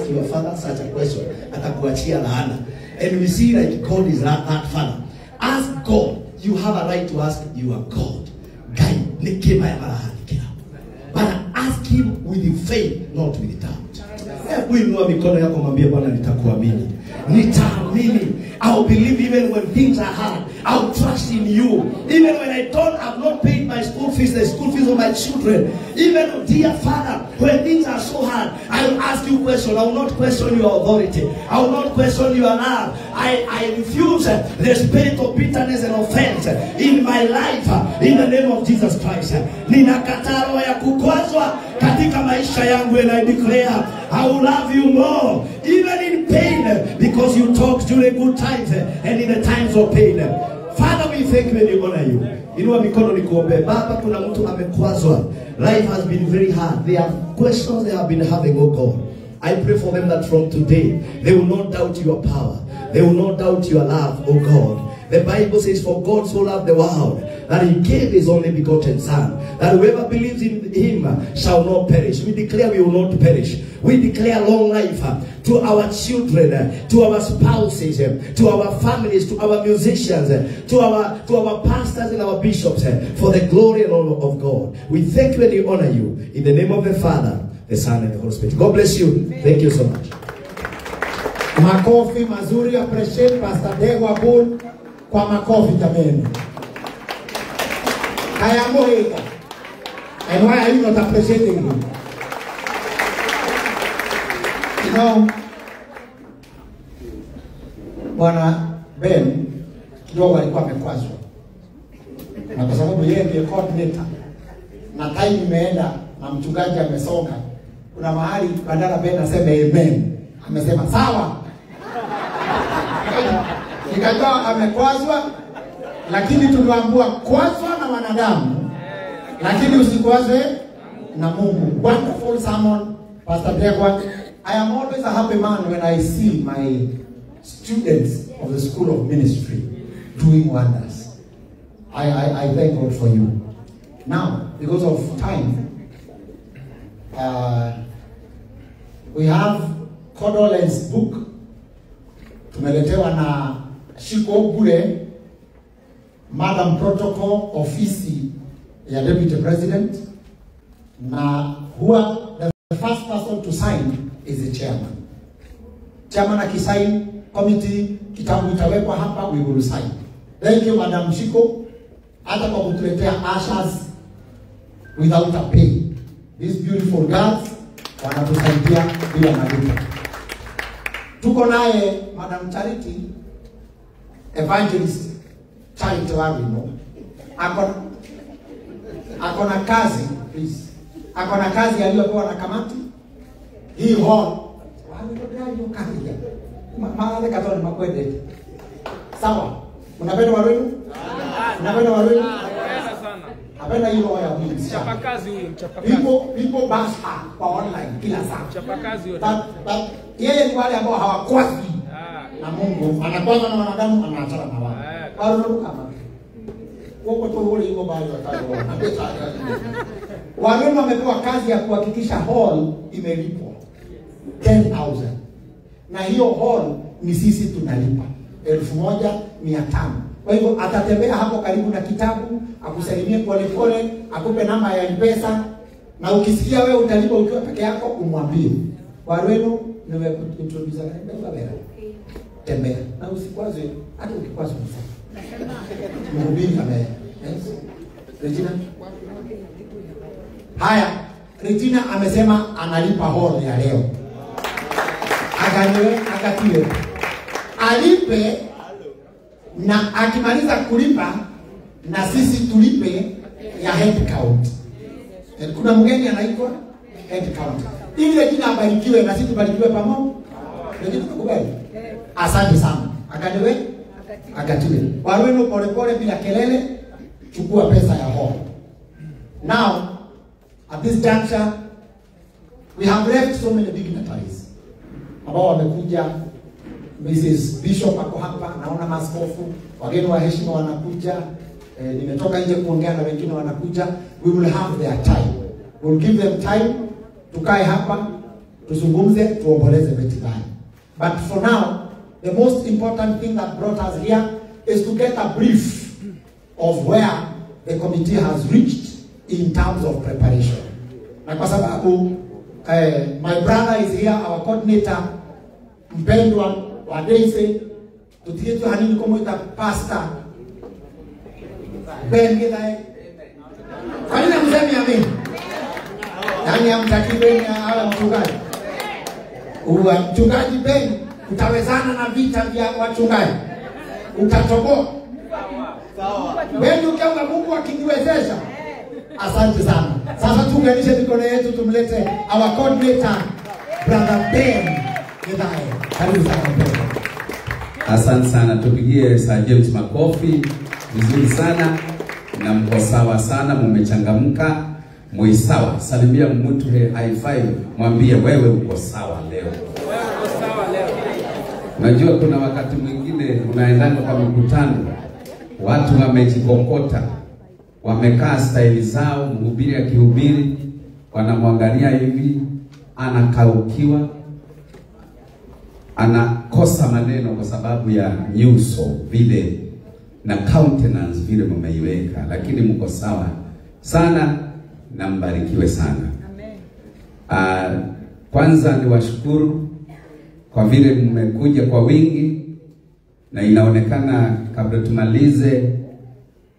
ask your father such a question. Atakuachia laana. And we see like God is that father. Ask God. You have a right to ask your God. Guy, but ask him with faith, not with doubt. Hebu inua mikono yako mwambie Bwana nitakuamini. Nitaamini. I'll believe even when things are hard. I'll trust in you. Even when I don't, I've not paid my school fees, the school fees of my children. Even, dear Father, when things are so hard, I will ask you questions. I will not question your authority. I will not question your love. I refuse the spirit of bitterness and offense in my life, in the name of Jesus Christ. Ninakataa roho ya kukwazwa katika maisha yangu, and I declare I will love you more, even in pain, because you talk during good times and in the times of pain. Father, we thank you and we honor you. Inua mikono nikuombe. Baba, kuna mtu amekwazwa. Life has been very hard. There are questions they have been having, oh God. I pray for them that from today, they will not doubt your power. They will not doubt your love, oh God. The Bible says, for God so loved the world that he gave his only begotten Son, that whoever believes in him shall not perish. We declare we will not perish. We declare long life to our children, to our spouses, to our families, to our musicians, to our pastors and our bishops, for the glory and honor of God. We thank you and we honor you. In the name of the Father, the Son, and the Holy Spirit. God bless you. Thank you so much. Makofi mazuri, appreciate Pastor Ndegwa Bull. Kwa makofi jameni. Kayamoheka. And why are you not appreciating him? You know, Bwana Ben kidogo alikuwa amekwazwa. Na kwa sababu yeye ndiye coordinator na time imeenda na mchungaji amesonga, kuna mahali badala Ben aseme amen, amesema sawa. Nikajua amekwazwa, lakini tuliambiwa kwazwa na wanadamu, lakini usikwazwe na Mungu. Wonderful sermon, Pastor Ndegwa. I am always a happy man when I see my students of the School of Ministry doing wonders. I thank God for you. Now, because of time, we have condolence book. Tumeletewa na Shiko Bure, Madam Protocol, ofisi ya Deputy President, na huwa the first person to sign is the chairman. Chairman akisign, committee, kitabu itawekwa hapa, we will sign. Thank you, Madam Shiko, hata kwa kutuletea ushers without a pay. These beautiful girls wanatusaidia bila malipo. Tuko naye Madam Charity, Evangelist Charity Warino. Akona kazi, please. Akona kazi aliyopewa na kamati. Hii hall. Sawa. Mnapenda Warino? Mnapenda Warino? Napenda hiyo roho ya huyu. Mchapakazi huyo, mchapakazi. People bash her kwa online kila saa. Mchapakazi huyo. But yeye ni wale ambao hawakwazwi na Mungu, anakwaza na wanadamu, anaachana na wao. Warino kama wako tu wale yuko bali watao. Warino wamepewa kazi ya kuhakikisha hall imelipwa 10,000. Na hiyo hall ni sisi tunalipa 1,500. Kwa hivyo atatembea hapo karibu na kitabu, akusalimie pole pole, akupe namba ya M-Pesa, na ukisikia wewe utalipa ukiwa peke yako umwambie. Wareno niwe introduce na baba. Tembea na usikwazwe, hata ukikwazwa msema. Mhubiri ame. Yes. Regina. Haya, Regina amesema analipa hall ya leo. Akaniwe akatiwe. Alipe na akimaliza kulipa na sisi tulipe ya head count. Kuna mgeni anaitwa head count. Ili Regina abarikiwe na sisi tubarikiwe pamoja. Regina tukubali. Asante sana. Akaniwe akatiwe. Wareno pole pole bila kelele, chukua pesa ya hall. Now, at this juncture, we have left so many dignitaries ambao wamekuja. Mrs. Bishop ako hapa, naona maskofu, wageni wa heshima wanakuja. Nimetoka nje kuongea na wengine wanakuja. We will have their time. We will give them time. Tukae hapa. Tuzungumze, tuomboleze Betty Bayo. But for now, the most important thing that brought us here is to get a brief of where the committee has reached in terms of preparation. Na kwa sababu my brother is here, our coordinator, mpendwa wa Daisy, tutigitwe hanini kumuita Pastor Ben Githae. Kwa nini hamsemi amen? Yaani hamtaki Ben awe mchungaji? Uwa mchungaji Ben, utawezana na vita vya wachungaji? Utatoboa? Ben ukiomba Mungu akiniwezesha. Asante sana. Sasa tuunganishe mikono yetu tumlete our coordinator Brother Ben Githae. Karibu sana Ben. Asante sana, tupigie Sir James makofi. Vizuri sana na mko sawa sana, mumechangamka, mwi sawa. Salimia mtu high five, mwambie wewe uko sawa leo. Wewe uko sawa leo. Unajua kuna wakati mwingine unaendanga kwa mikutano, watu wamejikokota, wamekaa staili zao, mhubiri akihubiri wanamwangalia hivi, anakaukiwa, anakosa maneno kwa sababu ya nyuso vile na countenance vile mmeiweka, lakini mko sawa sana na mbarikiwe sana. Amen. Kwanza niwashukuru kwa vile mmekuja kwa wingi, na inaonekana kabla tumalize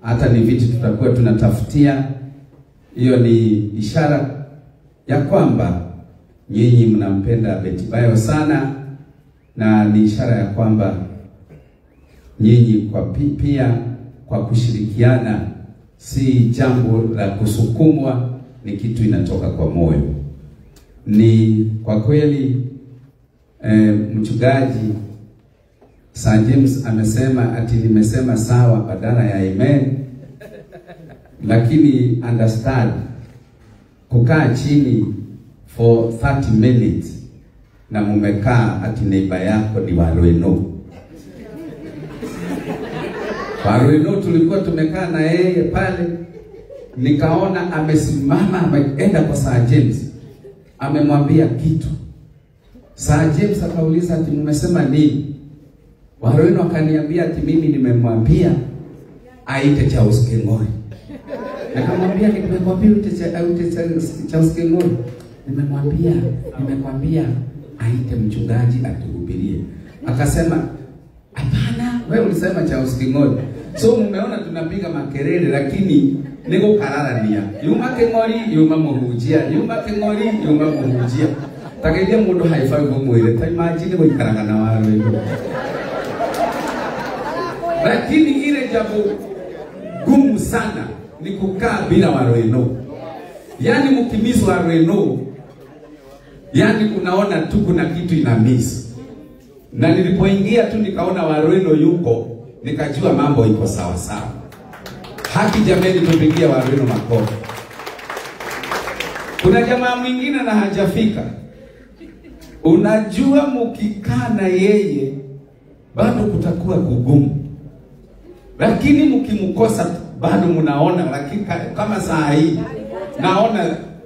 hata ni viti tutakuwa tunatafutia. Hiyo ni ishara ya kwamba nyinyi mnampenda Betty Bayo sana, na ni ishara ya kwamba nyinyi kwa pia kwa kushirikiana, si jambo la kusukumwa, ni kitu inatoka kwa moyo. Ni kwa kweli mchungaji Sir James amesema ati nimesema sawa badala ya amen, lakini understand, kukaa chini for 30 minutes na mumekaa ati neighbor yako ni Warueno. Warueno tulikuwa tumekaa na yeye pale, nikaona amesimama ameenda kwa Sir James, amemwambia kitu. Sir James akauliza ati mmesema nini? Warueno akaniambia ati mimi nimemwambia aite Charles King'ori. Nikamwambia nimemwambia aite Charles King'ori. Nimekwambia aite mchungaji atuhubirie. Akasema hapana, wewe ulisema Charles King'ori. So mmeona tunapiga makelele, lakini niko kararania. Yuma King'ori, yuma muhujia, yuma King'ori, yuma muhujia. Tageria mundu haifai kumwire, ta imagine guikaraga na Warueno. Lakini ile jambo gumu sana ni kukaa bila Warueno. Yaani mkimiss Warueno, yaani unaona tu kuna kitu ina miss. Na nilipoingia tu nikaona Warueno yuko, nikajua mambo iko sawa sawa. Haki jameni, tupigie Warueno makofi. Kuna jamaa mwingine na hajafika. Unajua mkikaa na yeye bado kutakuwa kugumu. Lakini mkimkosa bado mnaona, lakini kama saa hii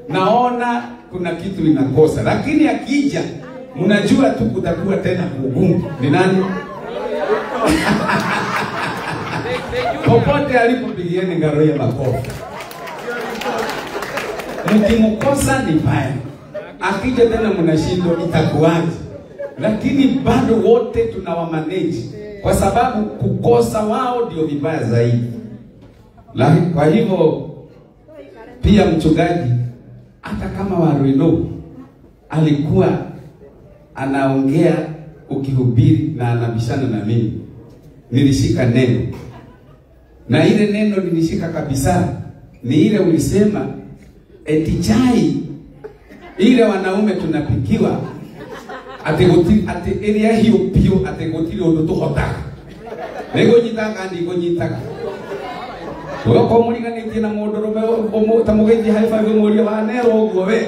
naona kuna kitu inakosa. Lakini akija mnajua tu kutakuwa tena kugumu. Ni nani? Popote alipopigieni ngaro ya makofi. Mkimkosa ni baya. Akija tena mnashindwa itakuwaje. Lakini bado wote tunawamanage, kwa sababu kukosa wao ndio vibaya zaidi. Lakini kwa hivyo pia mchungaji, hata kama Warueno alikuwa anaongea ukihubiri na anabishana na mimi, nilishika neno. Na ile neno nilishika kabisa ni ile ulisema eti chai ile wanaume tunapikiwa ati ati area hiyo pio ati gutiri undu tuhotaga. Nego nyitaga ndigo nyitaga. Uko muliganitie na mundu rume utamugeithie high five murie wanero uguo we.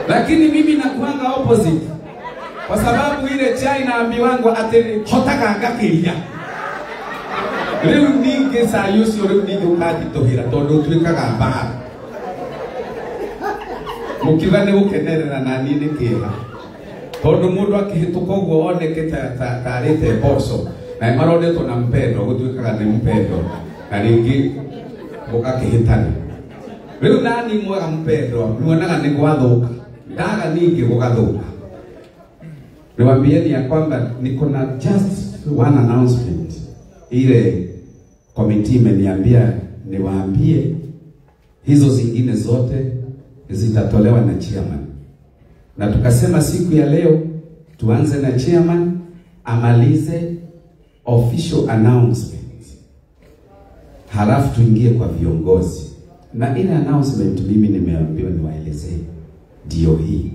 Lakini mimi nakuanga opposite. Kwa sababu ile chai naambiwangu ati hotaga ngakiria. Riu ningi cai ucio riu ningi ukandituhira tondu utuikaga mbara. Mukiuga nĩ gũkenerera na niĩ nĩ kĩeha. Tondũ mũndũ akĩhĩtũka ũguo oneke tarĩte mboco na maronetwo na mpendo, gũtuĩkaga nĩ mpendo na rĩngĩ gũgakĩhĩtana. Rĩu nani mwega mpendwa, nĩwonaga nĩ gwathũka, ndaga ningĩ gũgathũka. Niwaambieni ya kwamba niko na just one announcement. Ile committee imeniambia niwaambie, hizo zingine zote zitatolewa na chairman. Na tukasema siku ya leo tuanze na chairman amalize official announcement, halafu tuingie kwa viongozi. Na ile announcement mimi nimeambiwa niwaelezee ndio hii.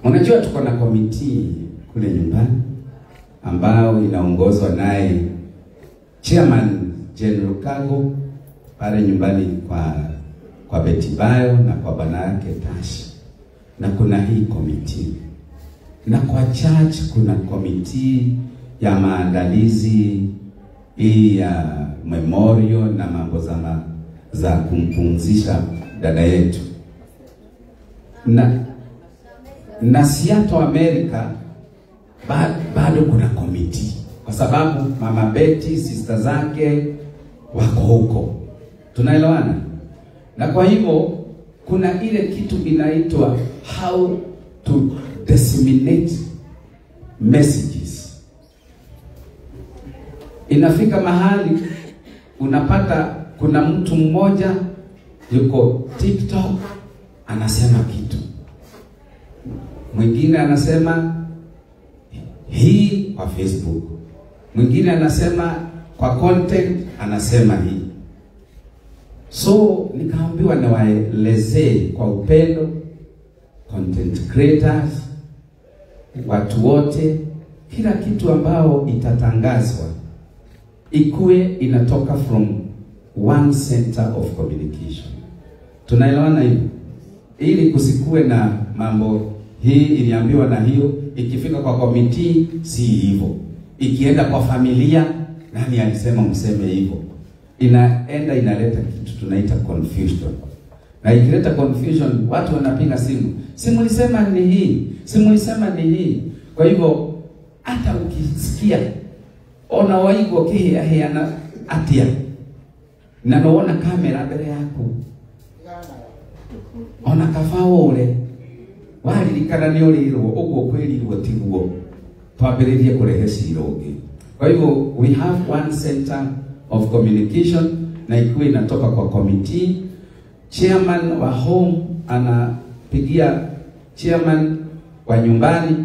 Unajua tuko na committee kule nyumbani ambao inaongozwa naye Chairman General Kago pale nyumbani kwa Betty Bayo na kwa bwana yake Tash. Na kuna hii committee. Na kwa church kuna committee ya maandalizi hii ya memorial na mambo za kumpumzisha dada yetu. Na Seattle America bado kuna committee, kwa sababu Mama Betty sister zake wako huko. Tunaelewana? Na kwa hivyo kuna ile kitu inaitwa how to disseminate messages. Inafika mahali unapata kuna mtu mmoja yuko TikTok anasema kitu, mwingine anasema hii kwa Facebook, mwingine anasema kwa content anasema hii. So nikaambiwa niwaelezee kwa upendo content creators, watu wote, kila kitu ambao itatangazwa ikuwe inatoka from one center of communication. Tunaelewana hivyo? Ili kusikue na mambo hii iliambiwa na hiyo, ikifika kwa committee si hivyo, ikienda kwa familia nani alisema mseme hivyo, inaenda inaleta kitu tunaita confusion. Na ikileta confusion watu wanapiga simu, simu lisema ni hii, simu lisema ni hii. Kwa hivyo hata ukisikia ona waigwa kiheaheana atia na naona kamera mbere yaku, ona kaba ure waririkana ni urirwo uguo kwirirwo tiguo, twambiririe kurehe cira ungi. Kwa hivyo we have one center of communication na ikuwe inatoka kwa committee. Chairman wa home anapigia chairman wa nyumbani,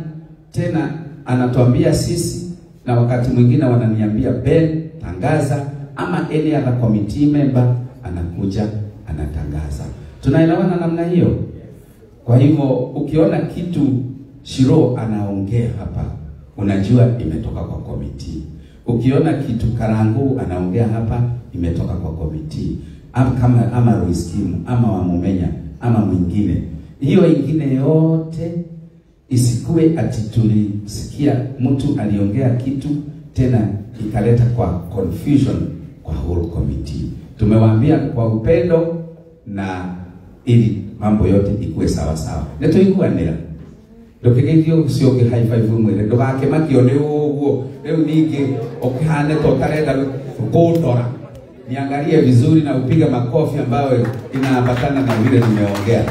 tena anatuambia sisi, na wakati mwingine wananiambia Ben tangaza, ama any other committee member anakuja anatangaza. Tunaelewana namna hiyo? Kwa hivyo ukiona kitu Shiro anaongea hapa, unajua imetoka kwa committee. Ukiona kitu Karangu anaongea hapa, imetoka kwa committee. Kama ama Roiskimu ama Wamumenya ama mwingine. Hiyo ingine yote isikue ati tulisikia mtu aliongea kitu tena ikaleta kwa confusion kwa whole committee. Tumewaambia kwa upendo na ili mambo yote ikuwe sawa sawa. Neto ikuwa nila. Ndũkĩgeithio ũcio ũngĩ high five mwĩre ndũgakĩmakio nĩ ũguo rĩu ningĩ ũkĩhane ta ũtarenda kũndora. Niangalie vizuri na upige makofi ambayo inaambatana na vile nimeongea.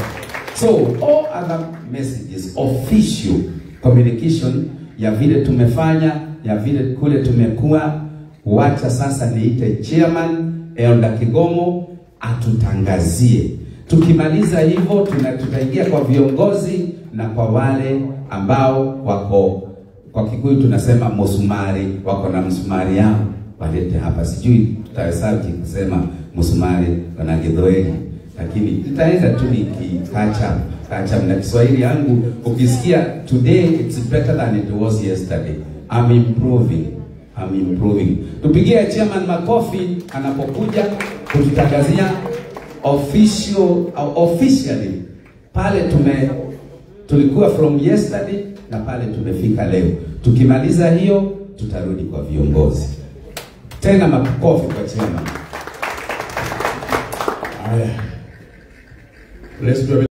So all other messages, official communication ya vile tumefanya, ya vile kule tumekuwa, wacha sasa niite chairman Elder Kigomo atutangazie. Tukimaliza hivyo tutaingia kwa viongozi na kwa wale ambao wako kwa Kikuyu tunasema msumari, wako na msumari yao walete hapa. Sijui tutahesabu kusema msumari na Githueri, lakini tutaenda tu nikikacha kacha na Kiswahili yangu. Ukisikia today it's better than it was yesterday. I'm improving. Tupigie chairman makofi anapokuja kututangazia officially pale tulikuwa from yesterday na pale tumefika leo. Tukimaliza hiyo tutarudi kwa viongozi. Tena makofi kwa chairman. Haya. Let's do it.